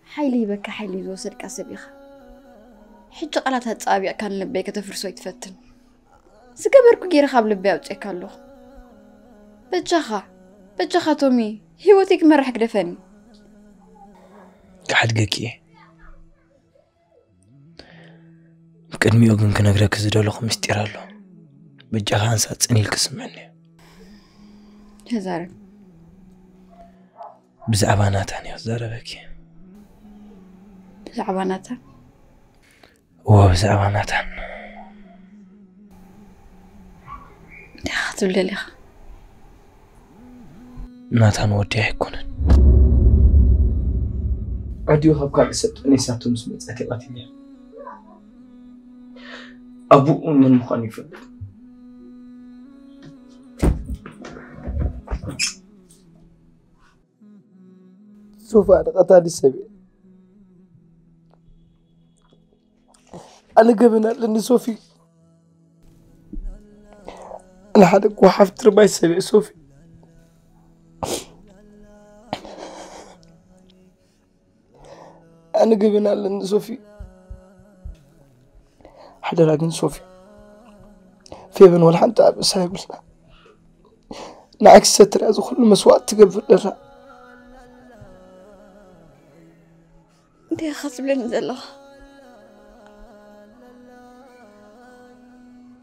ሓይሊ ሂበካ ሓይሊ ዝወሰድካ ሰብ ኢኻ። ሕጂ ቃላት ኣጸባቢቕካ ንልበይ ከተፍርሶ ኣይትፈትን። ዝገበርኩ ገይረ ካብ ልበይ ኣውፅኤካ ኣለኹ። በጃኻ፣ በጃኻ ቶሚ፣ ህይወተይ ክመርሕ ግደፈኒ። ክሓድገኪ እየ። ቅድሚኡ ግን ክነግረኪ ዝደለኹ ምስጢር ኣሎ። በጃኻ ኣንሳጽን ኢልኪ ስምዕኒ። ተዛረብ። ብዛዕባ ናታን እየ ክዛረበኪ። ብዛዕባ ናታን? እዎ፣ ብዛዕባ ናታን። እንታይ ኢኻ ክትብል ደሊኻ? ናታን ወዲ ኣይኮነን። ኣዲኡ ካብ ካልእ ሰብ ጠኒሳቶ ምስ መጸት እያ ቀቲልያ። ኣቡኡ እውን መን ምዃኑ ይፈልጥ። ሶፊ፣ ኣነ ቀታሊ ሰብ እየ። ኣነ ገበን ኣለኒ ሶፊ። ኣነ ሓደ ጓሓፍ ትርባይ ሰብ እየ ሶፊ። ኣነ ገበን ኣለኒ ሶፊ። ሓደራ ግን ሶፊ፣ ፌቨን ወላ ሓንቲ ኣብ እሳ የብልና። ንዓኪ ሰትር እያ እዚ ኩሉ መስዋእቲ ትገብር ደላ። እንታይ ኢኻ ትብለኒ ዘለኻ?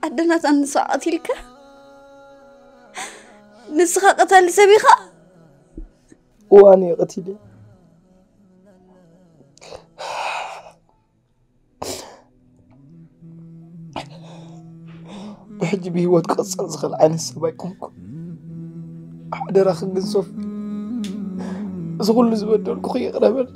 ኣደናታ ንሳ ቀቲልካ? ንስኻ ቀታሊ ሰብ ኢኻ? እዋን እዩ ቀቲለ። ብሕጂ ብህይወት ክቕፅል ዝኽእል ዓይነት ሰብ ኣይኮንኩ። ሓደራኽን ግን ሶፊ፣ እዚ ኩሉ ዝበደልኩ ይቕረ በል።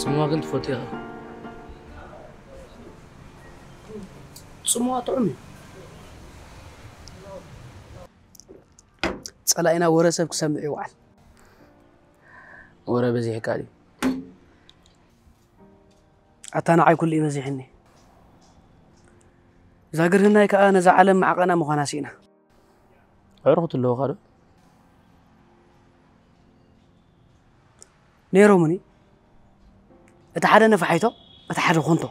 ጽምዋ ግን ትፈቱ ኢኻ። ጽምዋ ጥዑም እዩ። ጸላኢና ወረ ሰብ ክሰምዕ ይውዓል። ወረ በዚሕካ ድዩ? ኣታ ንዓይ ኩሉ እዩ በዚሕኒ። እዛ ግርህናይ ከኣ ነዛ ዓለም ማዕቐና ምዃና ስኢና። ኣዕሩኽቲ ኣለዉኻ ዶ? ነይሮምኒ። እቲ ሓደ ነፋሒቶ፣ እቲ ሓደ ኮንቶ።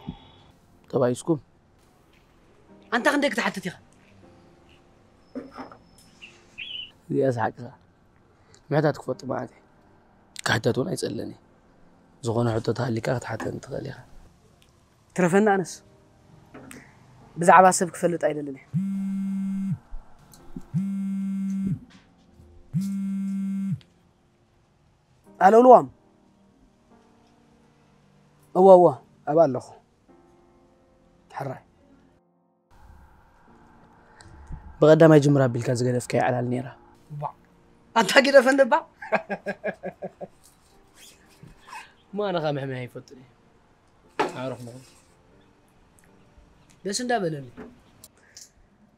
ተባኢስኩም? ኣንታ ክንደይ ክትሓትት ኢኻ? እዚኣስ ሓቅኻ። ምሕታት ክፈቱ ማለት እዩ። ክሕተት እውን ኣይጸልእን እየ። ዝኾነ ሕቶ ተሃሊካ ክትሓተኒ ትኽእል ኢኻ። ትረፈኒ ኣነስ። ብዛዕባ ሰብ ክፈልጥ ኣይደልን እየ። ኣሎ ልዋም። እወ እወ ኣብኣ ኣለኹ። ሕራይ። ብቐዳማይ ጅምር ኣቢልካ ዝገደፍካዮ ዕላል ነይራ። እባ ኣንታ ግደፈኒ እባ። እሞ ኣነ ኸኣ ምሕምያ ኣይፈቱን እየ። ኣዕሩኽ ንኹን። ደስ እንዳበለኒ።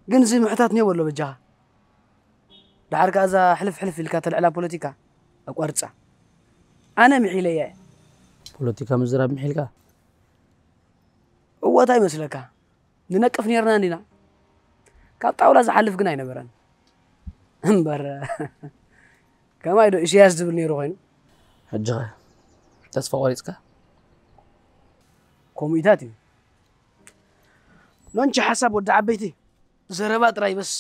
ግን እዚ ምሕታት ኔው ኣሎ በጃኻ። ደሓር ከኣ እዛ ሕልፍ ሕልፍ ኢልካ ተልዕላ ፖለቲካ ኣቋርጻ። ኣነ ምሒለያ እየ። ፖለቲካ ምዝራብ ምሒልካ? እወ እንታይ ይመስለካ? ንነቅፍ ኔርና እንዲና። ካብ ጣውላ ዝሓልፍ ግን ኣይነበረን። እምበር ከማይ ዶ ኢሳያስ ዝብል ነይሩ ኮይኑ? ሕጂ ኸ ተስፋ ቆሪጽካ? ከምኡታት እዩ። ሎንቺ ሓሳብ ወዲ ዓበይቲ ዘረባ ጥራይ በስ።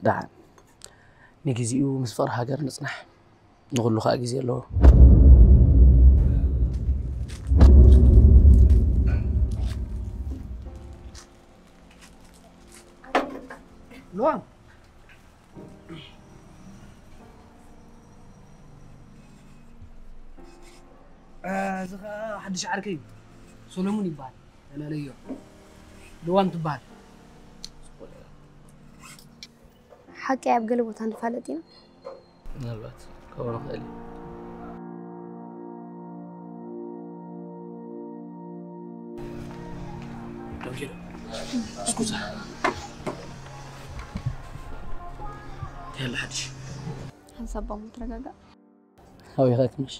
ደሓን ንግዚኡ ምስ ፍቕሪ ሃገር ንጽናሕ። ንኹሉ ኸኣ ግዜ ኣለዎ። ሉዋም እዚ ኸኣ ሓድሽ ዓርከይ እዩ። ሶሎሙን ይበሃል። ተላለዮ። ሉዋም ትበሃል። ሓቂ ኣብ ገለ ቦታ ንፋለጥ ኢና። ምናልባት ክኸውን ይኽእል እዩ። ደንኪሎ። ስኩዛ። እንታይ ኣሎ ሓድሽ? ሓንሳብ እሞ ተረጋጋእ። ሃዊኻ ክምሽ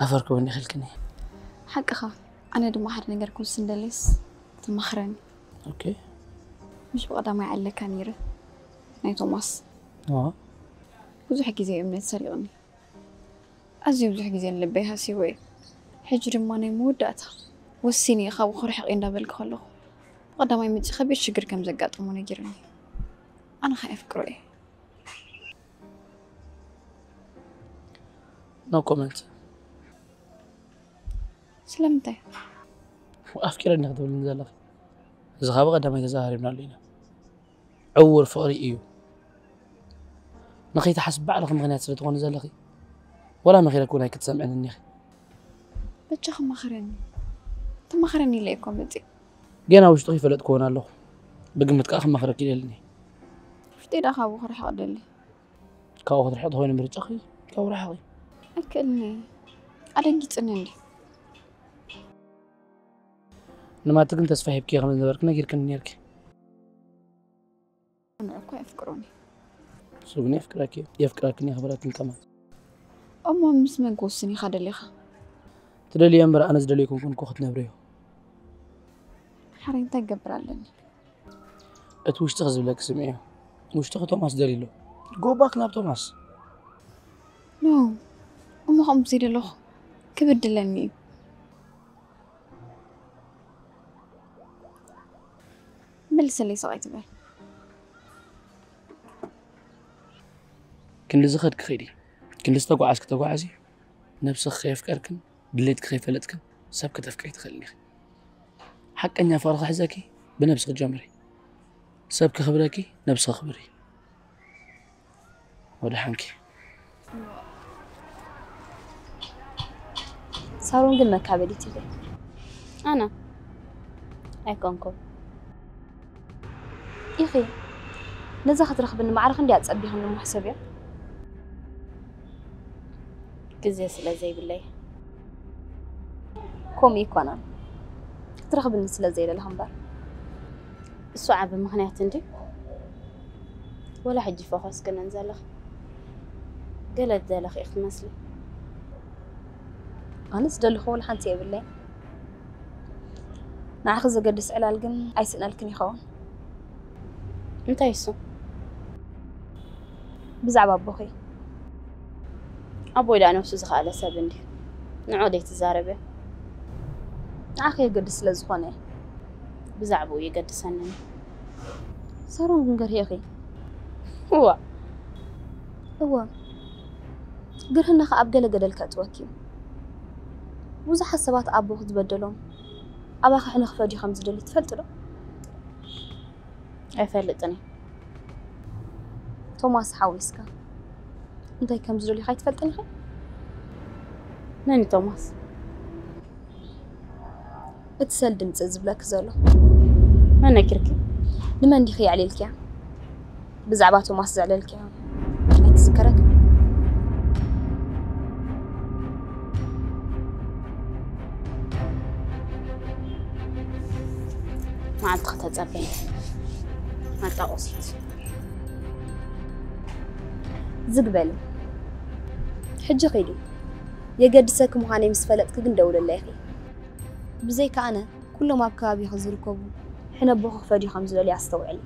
ኣፈር ክወኒ ኽልክኒ። ሓቅኻ። ኣነ ድማ ሓደ ነገር ክውስን ደልየስ ትመኽረኒ። ኦኬ። ምሽ ብቐዳማይ ኣለካ ነይረ ናይ ቶማስ። ኣዎ። ብዙሕ ግዜ እምነት ሰሪቕኒ። ኣዝዩ ብዙሕ ግዜ ንልበይ ሃሲዎ እዩ። ሕጂ ድማ ናይ መወዳእታ ወሲነ እየ ካብኡ ክርሕቕ እየ እንዳበልኩ ከለኹ ብቐዳማይ መፂኡ ከቢድ ሽግር ከም ዘጋጠሞ ነጊሩኒ። ኣነ ኸኣ የፍቅሮ እየ። No comment። ስለምንታይ? ኣፍቂረኒ ክትብልኒ ዘለኺ? እዚ ካብ ቀዳማይ ተዘራሪብናሉ ኢና። ዕውር ፍቕሪ እዩ። ንኸይትሓስቢ ባዕልኺ ምኽንያት ስለ ትኾኒ ዘለኺ፣ ወላ መኺረኪ እውን ኣይክትሰምዕን እኒኺ። በጃኺ መኸረኒ። ትመኸረኒ ኢለ እኮ መፂእ። ጌና ውሽጥኺ ይፈለጥክዎን ኣለኹ። ብግምት ከኣ ክመኽረኪ ይደልን እየ። ውሽጠይ ደኣ ካብኡ ክርሕቕ ደሊ። ካብኡ ክትርሕቕ ተኾይኑ ምርጫኺ ካብኡ ርሓቒ። ኣይክእልን እየ። ኣደንጊጽኒ እንድዩ። ንማቲ ግን ተስፋ ሂብኪ ከም ዝነበርክ ነጊርክኒ ነርኪ። ንዑ እኮ የፍቅሩኒ። እሱ ግን የፍቅረኪ የፍቅረክን የኽብረክን ከማን። እሞ ምስ መን ክውስን ኢኻ ደሊኻ? ትደልዮ እምበር ኣነ ዝደልዮ ኮንኩን እኮ ክትነብርዮ። ሓረ እንታይ ክገብር ኣለኒ? እቲ ውሽጥኺ ዝብለኪ ስምዕዮ። ውሽጥኺ ቶማስ ደልዩ ኣሎ። ጎባክ ናብ ቶማስ። ኖ እሞ ከምኡ ዘይደለኹ ክብድለኒ እዩ። መልሰለይ ሰቕ ኣይትበል። ክንዲ ዝኸድኪ ኺዲ፣ ክንዲ ዝተጓዓዝኪ ተጓዓዚ። ነብስኺ ከየፍቀርክን ድሌትኪ ከይፈለጥክን ሰብ ከተፍቅሪ ትኽእልኒ ኢኺ። ሓቀኛ ፍቕሪ ክሕዘኪ ብነብስኺ ጀምሪ። ሰብ ከኽብረኪ ነብስኺ ኣኽብሪ። ወደ ሓንኪ። ሳሮን ግን መካበዲት ኢለ ኣነ ኣይኮንኩም ኢኺ ነዛ ክትረኽብኒ ማዕረ ክንደይ ኣጸቢኽኒ እሞ ሕሰብዮ። ግዜ ስለ ዘይብለይ። ከምኡ ይኮና ክትረኽብኒ ስለ ዘይደለኻ እምበር። እሱ ዓቢ ምኽንያት እንድዩ። ወላ ሕጂ ፎኸስ ክነን ዘለኺ ገለ ዝደለኺ ኢኺ ትመስሊ። ኣነስ ደለኹ ወላ ሓንቲ የብለይ። ንዓኺ ዘገድስ ዕላል ግን ኣይስእነልክን ይኸውን። እንታይ እሱ? ብዛዕባ ኣቦኺ። ኣቦይ ደኣ ነብሱ ዝኸኣለ ሰብ እንድዩ። ንዑ ደይ ትዛረብዮ። ንዓኺ የገድስ ስለ ዝኾነ። ብዛዕባኡ የገድሰኒ። ሳሮን ግን ገርሂ ኢኺ። እዋ። እወ። ግርህና ኸኣ ኣብ ገለ ገደል ከእትወኪ እዩ። ብዙሓት ሰባት ኣቦኺ ዝበደሎም ኣባኺ ሕነ ክፈድዩ ከም ዝደሊ ትፈልጢ ዶ? ኣይፈልጥን እየ። ቶማስ ሓዊስካ እንታይ ከም ዝደልዩ ኣይትፈልጥን ኢኺ? መን እዩ ቶማስ? እቲ ሰል ድምፂ ዝብለኪ ዘሎ። መን ነኪርኪ? ንመን ዲኺ የዕሊልክያ? ብዛዕባ ቶማስ ዘዕለልክያ ኣይትዝከረክ? መዓልቲ ከተጸበይ መጣቆሲት ዝግበል ሕጂ ኺዲ የገድሰኪ ምዃነይ ምስ ፈለጥኪ ግን ደውለለይ ኢኺ። ብዘይካ ኣነ ኩሎም ኣብ ከባቢኺ ዝርከቡ ሕነ ኣቦኺ ክፈድዩ ከም ዝደልዩ ኣስተውዕሊ።